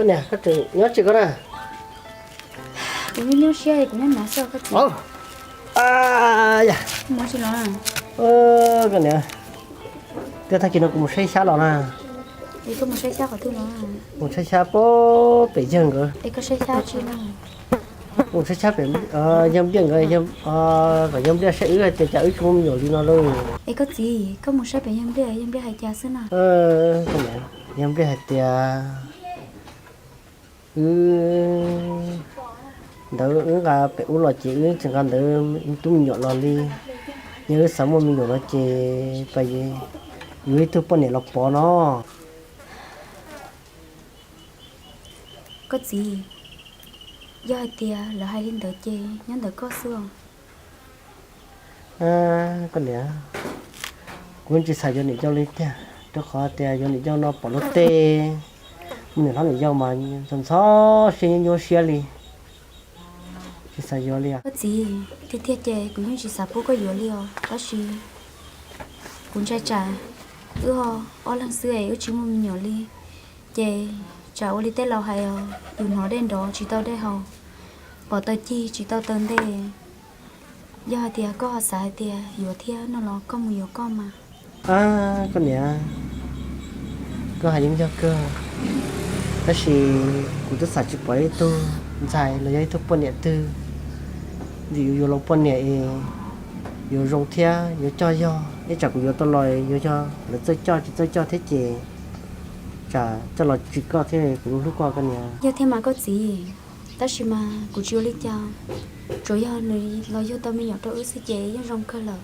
Koj niam, koj tseem nyob tsis koj na? Kuv nyob nyuaj siab kuv nyob no xwb koj txiv. Yog, mus tsis los? Koj niam, twb tag kis no kuv mus saib xyab los na. Es koj mus saib xyab qhov twg los? Mus saib xyab pem yawg nkawd. Es koj saib xyab tsis los? Mus saib xyab pem yawg Npliaj nkawd, kom yawg Npliaj saib wb hais tias cas wb tsis muaj me nyuam li no lauj. Es koj txiv, koj mus saib pem yawg Npliaj, yawg Npliaj hais cas xwb na? Yawg Npliaj hais tias wb ntawd wb nqa pem ub los ces wb tsis nqa ntawd tub me nyuam los li. Yog wb xav muaj me nyuam no ces pab yuav ib tug poj niam los pov no. Koj txiv, yog hais tias lawv hais li ntawd ces nyob ntawm koj xwb os. Koj niam, kuv tsis xav yuav niam yau li tiag, rau qhov tias yuav niam yau no pom luag tej me nyuam hlob niam yau mas ntxhov ntxhov siab nyuaj nyuaj siab li. Tsis xav yuav li os. Koj txiv, tiag tiag ces kuv yeej tsis xav pub koj yuav li os, tab sis kuv ntshai tsam wb ob leeg xwb es wb tsis muaj me nyuam li, ces tsam ua li tej laus hais os, yus hnov dej nrov tsis tau dej haus, pom taws cig tsis tau taws ntej. Yog hais tias koj ho xav hais tias yuav thiab no los koj mus yuav koj mas. Koj niam, koj hais yeej yog kawg, tab sis kuv twb xav tsis pom ib tug ntxhais los yog ib tug poj niam twg, vim yus yuav los poj niam es yuav zoo thiab yuav coj yog, ib tsam kuv yuav tau los yuav yog lawv txawj coj tsis txawj coj thiab ces tsam coj los tsis koj thiab kuv hlub koj koj niam. Yog thiab mas koj txiv, tab sis mas kuv tsis ua li cas, tsuas yog nws los yug tau me nyuam rau wb xwb ces yeej zoo kawg lawm.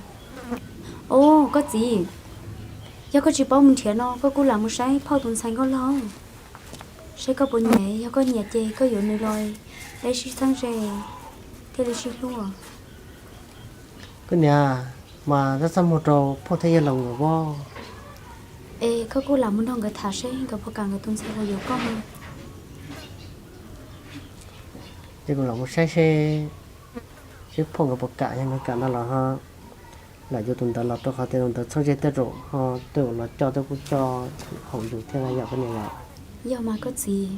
Os koj txiv, yog koj tsis paub mus nrhiav no koj kuj lam mus saib phauj tus ntxhais nkauj laug, saib koj puas nyiam, yog koj nyiam ces koj yuav nws los peb sib txheeb ze thiaj li sib hlub. Koj niam, mas txaj txaj muag rau phauj thiab yawg laus nkawd os. Es koj kuj lam mus nrog nkawd tham seb nkawd puas kam nkawd tus ntxhais los yuav koj. Ces kuv lam mus saib seb, seb phauj nkawd puas kam, yog nkawd kam no los ho lam yuav tus ntawd los, rau qhov tias tus ntawd txheeb ze tej zaum ho tej zaum los coj tej kuj coj haum yus thiab na yom koj niam yom. Yog mas koj txiv.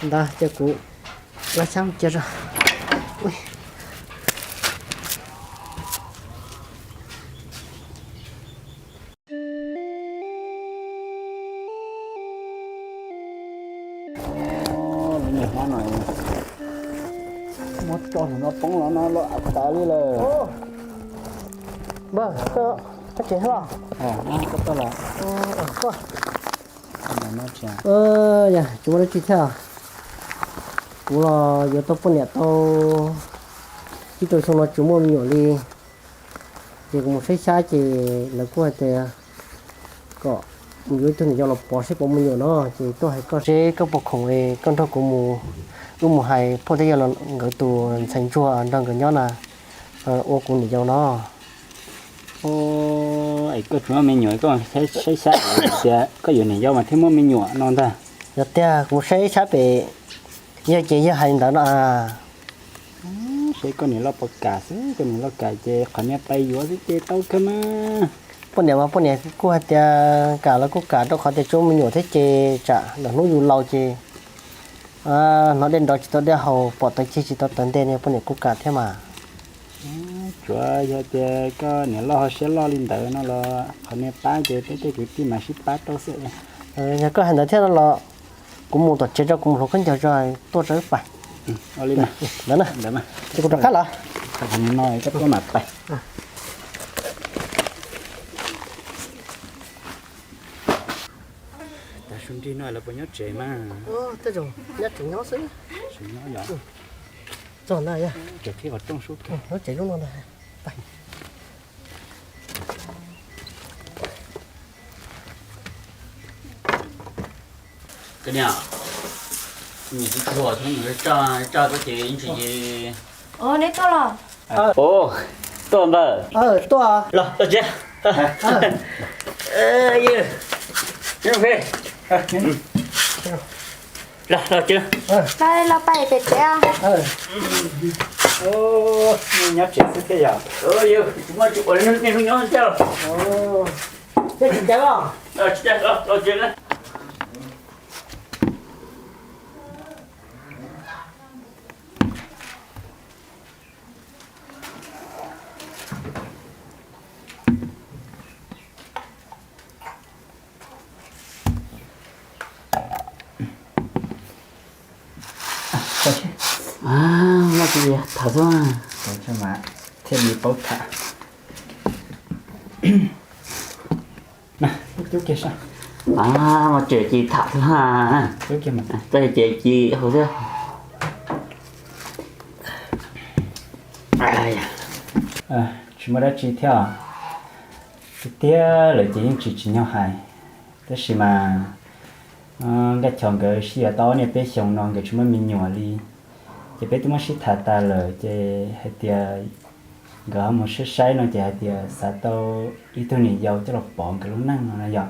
Ntawd ces kuv lab xyab cia zog. Muab tso tus no poob los no loj tas li lawm. Npawg, koj tsev los? Yog tsis muaj dab tsi thiab, kuv los yuav tau poj niam tau ib rau xyoo no tsis muaj me nyuam li, ces kuv mus saib xyab ces lawv kuj hais tias kom mus yuav ib tug niam yau los pov seb puas muaj me nyuam no, ces tuaj hais koj seb koj puas khoom es koj nrog kuv mus, wb mus hais phauj thiab yawg laus nkawd tus ntxhais ntsuag nrog nkawd nyob na, ua kuv niam yau no. Es koj tsis muaj me nyuam koj saib xyab tias koj yuav niam yau mas thiaj muaj me nyuam no ntag. Yog tiag kuv saib xyab pem yawg ces yawg hais li ntawd no. Seb koj niam loj puas kam xwb, koj niam loj kam ces qhov niag pais yuav xwb ces tau kawg mas. Poj niam mas poj niam kuj hais tias kam los kuj kam rau qhov tias tsis muaj me nyuam thiab ces tsam lwm hnub yus laus ces hnov dej nrov tsis tau dej haus, pom taws cig tsis tau taws ntej ne, poj niam kuj kam thiab mas. Tsuav yog tias koj niam loj ho siab loj li ntawd no los qhov niag pab ces peb tej kwv tij mas sib pab rau xwb. Yog koj hais ntawd thiab no los kuv mus tom tsev tso, kuv mus hluav khaub ncaws tso tuaj tso wb pais. Ntawd na, ces kuv rov qab los. Tav su nrig no lawv puas nyob tsev mas? Tej zaum nyob tsev nyob xwb. Tsev nyob yom. Txog ntag yog. Tsev qhib qhov rooj sub kawg. Lub tsev lub no ntag. Koj niam, nws tsis tshua txhob mus tsa tsa koj ces ntsis. Ov, neb tuaj los? Ov, Tuaj npawg. Tuaj. Los, los tsev. Los, los tsev. Los, los pais pem tsev. Nyob tsev xwb thiab yom. Yus tsis muaj tsis ua li nej hnub nyob thiab. Thiab tsis cav los? Tsis cav, los tsev na. Tham xwb, thiaj li paub tham. Muaj tsev cia tham xwb, tsis cia hauv xwb. Tsis muaj dab tsi thiab. Tiag tiag lawm ces yeej tsis tsim nyog hais. Tab sis mas Nkaj Chov nkawd sib yuav tau ob niaj peb xyoos no nkawd tsis muaj me nyuam li. Ces peb twb muab sib tham tas lawm ces hais tias nkawd ho mus saib saib no ces hais tias xav tau ib tug niam yau coj los pov nkawd lub neej no na yom.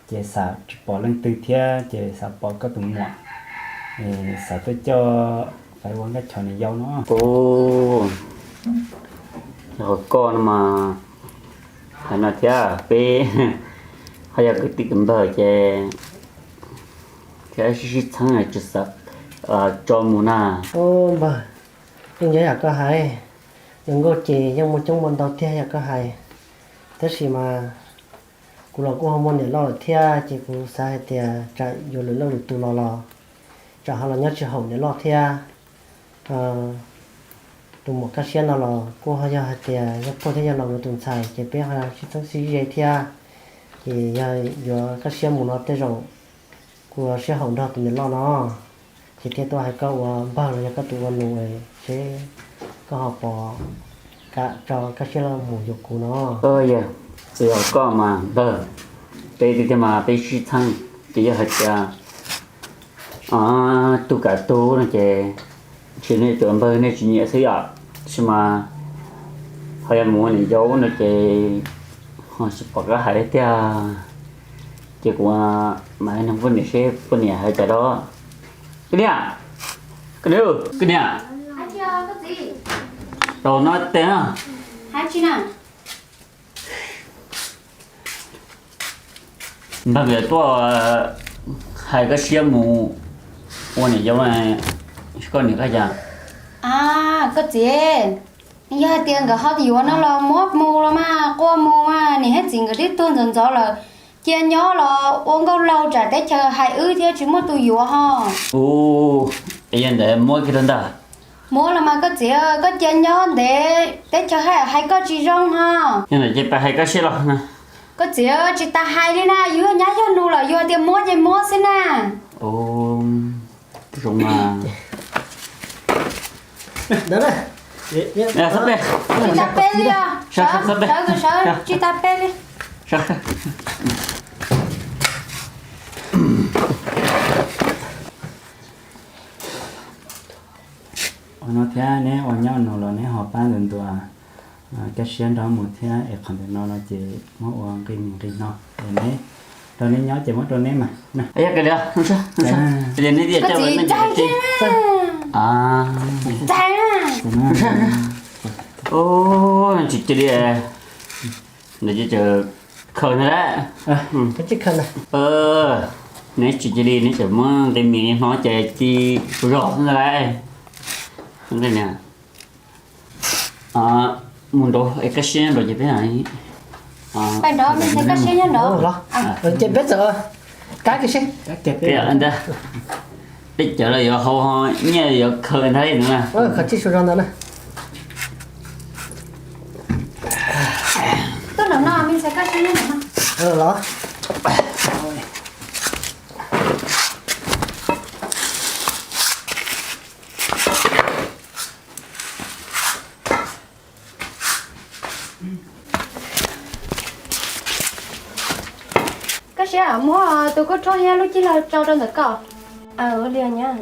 Ces xav tsis pom leej twg thiab ces xav pov koj tus muam, xav tuaj coj Faiv ua Nkaj Chov niam yau no. Yog koj no mas hais no thiab, peb ho yog kwv tij kwv npawg ces thiab sib sib txheeb tsis xav tso mus na. Npawg, yeej yog yam koj hais, yuav nkauj ces yeej muaj coob muaj ntau tiag yam koj hais. Tab sis mas kuv los kuj ho muaj niam loj lawm thiab ces kuv xav hais tias tsam yuav lwm leej lwm tus los los tsam ho los nyob tsis haum niam loj thiab. Tus muam Kaj Siab no los kuj ho yog hais tias yog pog thiab yog los tus ntxhais ces peb ho sib txheeb sib ze thiab. Ces yog yuav Kaj Siab mus no tej zaum kuv sib haum nrog tus niam loj no, ces thiaj tuaj hais koj ua npawg los yog koj tus ua nus seb koj ho puas kam tso Kaj Siab los mus yuav kuv no. Yog koj mas npawg, peb tiag tiag mas peb sib txheeb, ces yog hais tias tug kam tug no ces tsis nej tus npawg nej tsis nyiam xwb yom, tab sis mas ho yog mus ua niam yau no ces ho tsis pom koj hais tiag. Ces kuv mam nug poj niam seb poj niam hais cas dab. Kwv niam, kwv niam, kwv niam, tau no tes na. Npawg nkawd tuaj hais Kaj Siab mus ua niam yau, koj niam koj cas? Koj txiv, yog hais tias nkawd ho yuav no los muab mus los mas, quaj mus mas, niam thiab txiv nkawd twb tuag ntxov ntxov lawm, cia nyob los ua nkauj laug tsam teb chaws hais wb thiab tsis muaj tus yuav ho. Ub, es yog ntawd muab kiag rau ntag. Muab los mas koj txiv, koj cia nyob ntev teb chaws hais hais koj tsis zoo ho. Yog ntawd ces pab hais Kaj Siab los na. Koj txiv, tsis tas hais li na, yus yog nyab yog nus lawm yus hais tias muab ces muab xwb na. Zoo mas. Tsis tas peb li os. Sawv, sawv, tsis tas peb li. Ua no thiab neb ua nyab nus los neb ho pab ntuas ntuas Kaj Siab nrog mus thiab es qhov ntawm no no ces muab ua nqi mus nqi no es neb rau neb nyob ces muab rau neb mas. Tsis cia li, ntawd ces khaws ntag lauj. Neb tsis cia li, neb tseem muab nqi mis li no ces ci zog ntag lauj. Mus nraud es Kaj Siab nyob nraud ces peb, peb nraud, Kaj Siab nyob nraud ces peb txawm kab kiag seb. Ntag, peb cawv los yuav hau, nyiaj yuav khaws ntag li no na. Qhov tsis sua zog ntawd na. Tuaj nraum no, me ntxhais Kaj Siab nyob nraum no. Los. Kaj Siab, muab tus kub rhob thiab lub cib laug tso rau ntawm koj. Ua li nyab.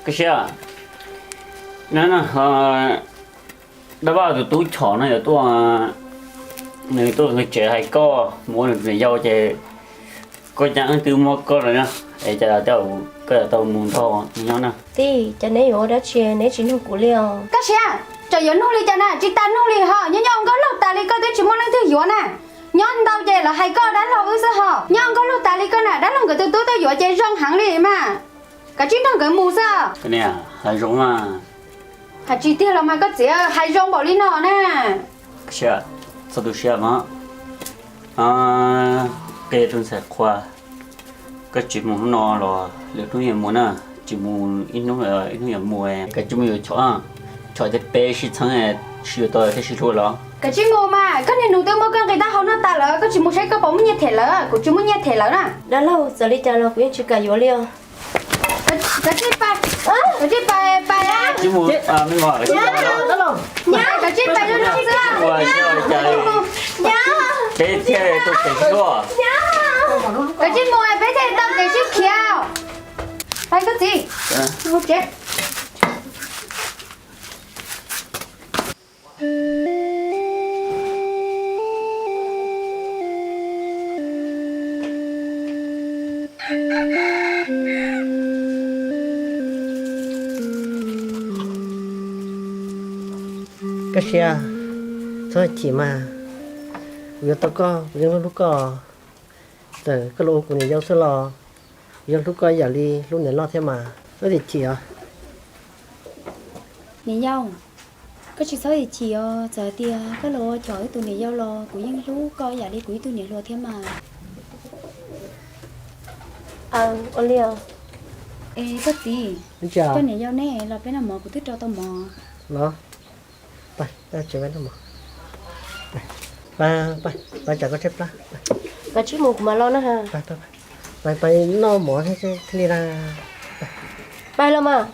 Koj siab, no no, dab vaj tus tub Chom no yuav tuaj, nws tuaj nqis tsev hais koj mus ua nws tus niam yau ces koj cas wb twb muab koj lawm na, es cas koj yuav tau mus nrog nws nyob na. Tij, cas neb yuav ua dab tsi neb tsis nug kuv li os? Koj siab, tseem yuav nug li cas na, tsis tas nug li ho, nyob nyob ua nkauj laug tas li koj twb tsis muaj leej twg yuav na. Nyob ntau ces lawv hais koj dab laug wb xwb ho, nyob ua nkauj laug tas li koj na, dab laug nkawd tus tub tuaj yuav ces zoo heev li mas. Kav tsij nrog nkawd mus xwb. Koj niam, hais zoo mas. Hais tsis tiag los mas koj txiv, hais zoo npaum li no na. Siab, txhob tu siab mog. Qhia rau ntxhais qhua, koj tsis mus hnub no los lwm hnub yuav mus na, tsis mus ib hnub, ib hnub yuav mus, koj tsis mus yuav Chom, Chom thiab peb sib txheeb, sib yuav tau thiab sib hlub los. Koj tsis mus mas, koj niag nus twb muab koj nqis taub hau noj tas lawm, koj tsis mus saib koj puas muaj nyiaj them lawv, kuv tsis muaj nyiaj them lawv na. Dab laug, txawm li cas los kuv yeej tsis kam yuav li os. Koj tsis pais, koj tsis pais, pais, koj tsis pais zoo zoo xwb. Peb thiaj tuaj kev suab. Koj tsis mus peb thiaj tau kev sib khiav. Pais koj txiv, mus tsev. Koj siab, txhob chim mas, kuv yuav tau koj, kuv yeej hlub hlub koj. Txawm koj los ua kuv niam yau xwb los kuv yeej hlub koj ib yam li hlub niam loj thiab mas, txhob chim os. Niam yau, koj tsis txhob chim os, txawm hais tias koj los ua Chom wb tus niam yau los kuv yeej hlub koj ib yam li kuv ib tug niam hluas thiab mas. Aw, ua li os. Es koj txiv, koj niam yau neb los peb noj mov, kuv twb rau tau mov. Los, pais, pais tsam koj tshaib plab. Koj tsis mus kuv mam los na. Pais, pais noj mov thiaj li na. Pais los mas.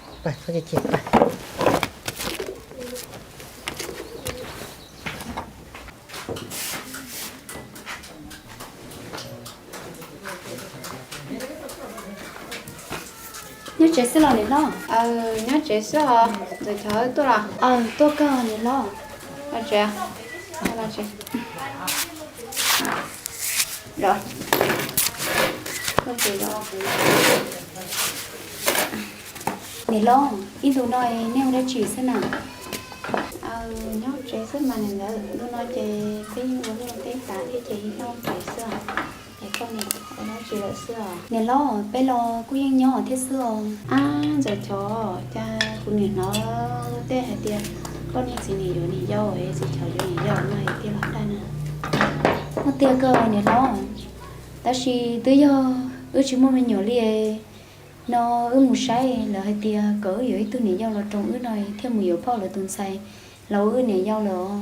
Nyob tsev xwb los niam hlob? Aw, nyob tsev xwb os. Ntxawm Chov tuaj los? Aw, tuaj kawg niam hlob. Los tsev, los tsev. Niam hlob, ib ntus no nej ua dab tsi xwb na? Aw, nyob tsev xwb mas niam ntxawm, ntu no ces peb yeej ua liaj ua teb tas thiab ces nyob tsev xwb os. Es koj niam ua dab tsi lawm xwb os? Niam hlob, peb los kuj yeej nyob thiab xwb os. Ab, Ntxawm Chov, cas kuv niam hnov tej hais tias koj niag txiv niam yuav niam yau es txiv Chov yuav niam yau no es tiag los dab na? Muaj tiag kawg niam hlob, tab sis twb yog wb tsis muaj me nyuam li no, wb mus saib lawv hais tias kom wb yuav ib tug niam yau los roos wb no thiaj mus yuav phauj lawv tus ntxhais los ua wb niam yau lawm os.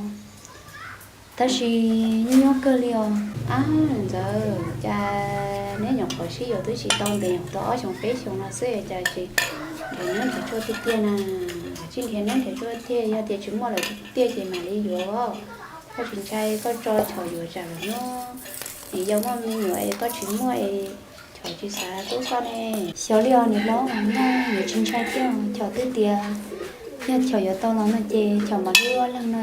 Tab sis nyob nyob kawg li os. Ab, Ntxawm, cas neb nyuam qhuav sib yuav twb tsis tau ntev, nyuam tau ob xyoos peb xyoos no xwb cas tsis nrhiav neb nrhiav tshuaj tiag tiag na? Tsis nrhiav neb nrhiav tshuaj tiag, yog tias tsis muaj lawm tiag ces mam li yuav. Koj tsis ntshai koj tso Chov yuav tsam lawm no, niam yau muaj me nyuam es koj tsis muaj es Chov tsis xav tub koj ne? Xyov li os niam hlob, nyuam tsis ntshai thiab, Chov twb tias yog Chov yuav tau los no ces Chov mam li ua leej no,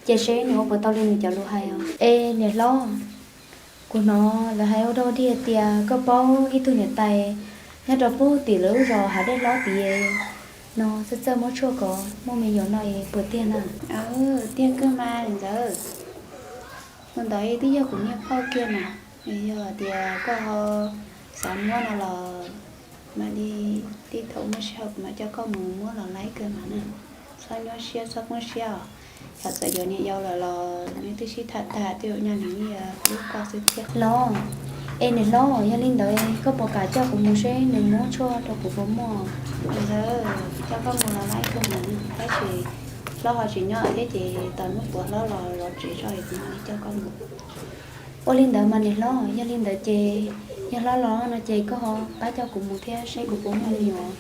ces seb nws ua puas tau li nws cov lus hais os. Es niam hlob, kuv hnov lawv hais ua dog dig tias koj paub ib tug niam tais nyob rau pem tim lawv lub zos Hav Dej Hlob tid no, txawj txawj muab tshuaj kom muaj me nyuam no es puas tiag na? Tiag kawg mas Ntxawm, tus ntawd twb yog kuv niag phauj kiag mas. Yog tias koj ho xav muab no los mam li, tib thaum muaj sij hawm kuv mam coj koj mus muab los laib kawg mas na. Txhob nyuaj siab txhob poob siab os. Thaum txawm yuav niam yau lawm los neb twb sib tham tag twb ua nyob neeg ib yam li koj xwb thiab los. Es niam hlob, yog li ntawd koj puas kam coj kuv mus seb nws muab tshuaj rau kuv puas muaj? Ntxawm, coj koj mus los laib kawg mas, tab sis hlob ho tsis nyob thiab ces tos hnub puas hlob los zov tsev tso es kuv mam li coj koj mus. Ua li ntawd mas niam hlob, yog li ntawd ces yog hlob los no ces koj ho pab coj kuv mus thiab seb kuv puas muaj me nyuam.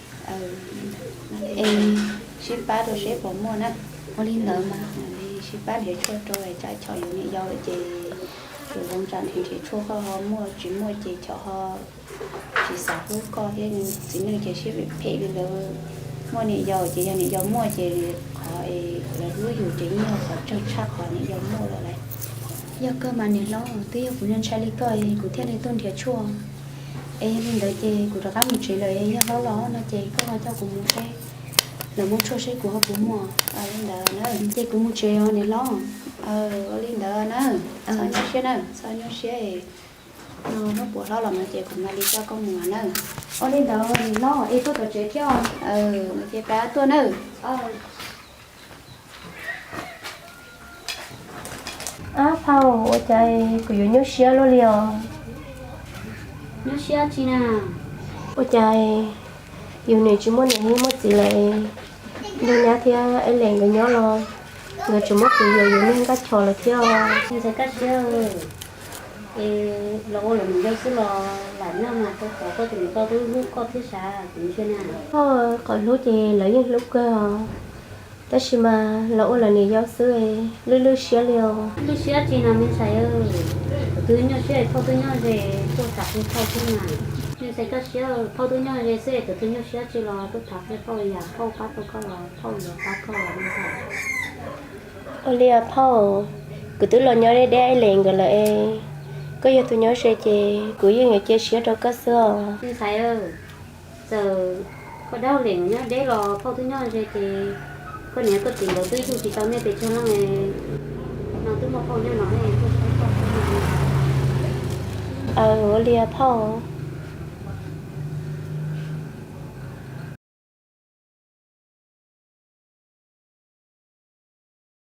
Es sib pab rau seb puas muaj na. Ua li ntawd mas, sib pab nrhiav tshuaj rau tsam Chov yuav niam yau lawm ces Tus zoo tsam nrhiav nrhiav tshuaj koj ho muaj, tsis muaj ces chov ho tsis xav hlub koj thiab. Txiv neej ces siab phem li ntawd, muaj niam yau ces yog niam yau muaj ces qhov es lawv hlub yus ces yeej yog qhov tsawg tshaj qhov niam yau muaj lawm lauj. Yog kawg mas niam hlob, twb yog kuv ntshai li koj es kuv thiaj li tuaj nrhiav tshuaj. Es yog li ntawd ces kuv rov qab mus tsev lawm, yog hlob los no ces koj ho coj kuv mus seb lawv muaj tshuaj seb kuv ho puas muaj. Li ntawd na, ces kuv mus tsev os niam hlob. Ua li ntawd na, txhob nyuaj siab na, txhob nyuaj siab. No hnub puas hlob los no ces kuv mam li coj koj mus na. Ua li ntawd niam hlob, es tuaj tom tsev thiab. No ces pab tuaj na. Ab phauj, ua cas kuv yuav nyuaj siab luaj li os? Nyuaj siab tsi na? Ua cas yus niam tsis muaj niam muaj txiv lawm, Ntsuag Nyab thiab Eb Lees nkawd nyob los nkawd tseem muab kuv yuam yus niag nkaj chos lawm thiab os. Ntxhais Kaj Siab, es los ua luag niam yau xwb los lam nyob mas tau, koj tus niam tau twb hlub koj thiab sav kuv ntsia na. Koj qhov hlub ces lawv yeej hlub kawg os, tab sis mas los ua luag niam yau xwb lwj lwj siab li os. Lwj siab tsi no me ntxhais, tus twg nyuaj siab phauj twb nyob ze tuaj tham qhia phauj xwb mas. Me ntxhais Kaj Siab, phauj twb nyob ze xwb, tus twg nyuaj siab tsi los tuaj tham qhia phauj, yam phauj pab tau koj los phauj yuav pab koj los me ntxhais. Ua li os phauj, kuv twb los nyob deb deb Eb Lees nkawd lawm es, koj yog tus nyob ze ces kuv yeej yuav cia siab rau koj xwb os. Me ntxhais, txawm koj dab Eb Lees nyob deb los phauj twb nyob ze ces koj niam koj txiv nkawd twb yug tsis tau nej pes tsawg leej no, twb muaj phauj nyob no ne, tuaj saib koj xwb. Aws, ua li os phauj,